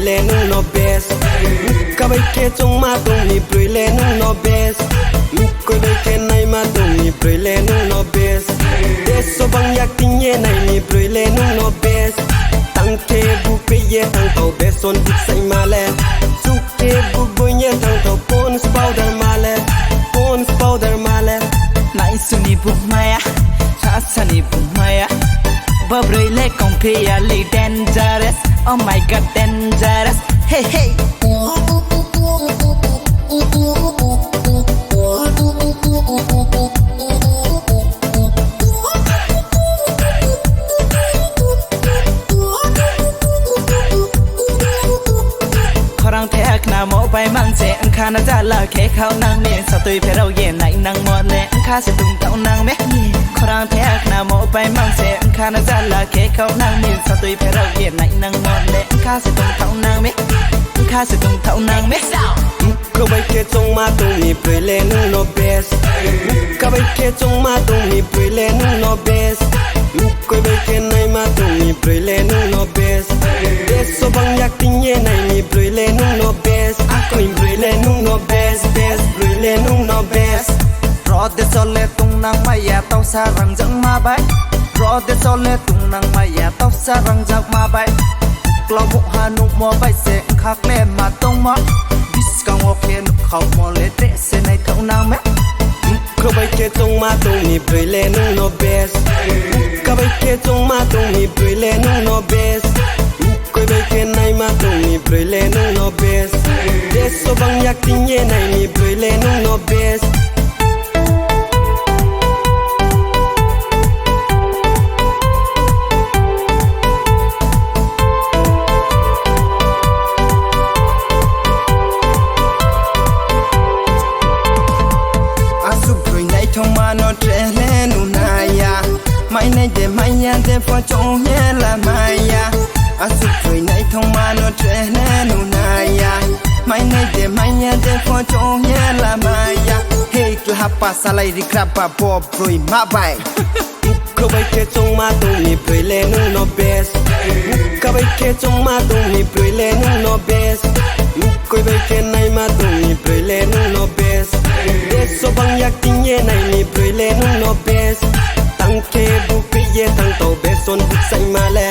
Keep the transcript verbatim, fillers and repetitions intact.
le nwng no best. Kabai khe chwngma tongni brwi le nwng no best. Koi bai khe naima tongni brwi le nwng no best. Deso bang yak tingye naini brwi le nwng no best. Tang khe buk peye tang tau beson buk sai male. Chuk khe buk boinye tang tau Pond's powder male. Pond's powder male. Naisuni buk maya, sasani buk maya. Babroi le kongphiya li dangerous. Oh my God, dangerous. Hey, hey. Khorang thek namo bai mangse wngkha na jala khe khao nang me satui pherao ye nai nang mo le wngkha se tung tao nang me. Khorang thek namo bai mangse wngkha na jala khe khao nang me satui pherao ye nai nang mo le wngkha se tung tao nang me. Wngkha se tung tao nang me. Kabai khe chwngma tongni brwi le nwng no best. Kabai khe chwngma tongni brwi le nwng no best. Koi bai khe naima tongni brwi le nwng no best. Deso bang yak tingye naini brwi le nwng no best. Akoni brwi le nwng no best, best brwi le nwng no best. Rode chole tung nang maya tausa rangjak ma bai. Rode chole tung nang maya tausa rangjak ma bai. Uklo mukha nukmo bai se wngkha kle ma tongmo. Biskango khe nukha mo le te se naithok nang me. Kabai khe chwngma tongni brwi le nwng no best. Kabai khe chwngma tongni brwi le nwng no best. Koi bai khe naima tongni brwi le nwng no best. Deso bang yak tingye naini brwi le nwng no best. Aswk brwi naithok mano trele nunaya. Mainai de maya de pho chongye la maya. Aswk brwi naithok mano trele nunaya. Mainai de maya de pho chongye la maya. Hey, klahapa salai rikrapa bo brwi ma bai. Kabai khe chwngma tongni brwi le nwng no best. Kabai khe chwngma tongni brwi le nwng no best. Koi bai khe naima tongni brwi le nwng no best. Deso bang yak tingye naini brwi le nwng no best. Tang khe buk peye tang tau beson buk sai male.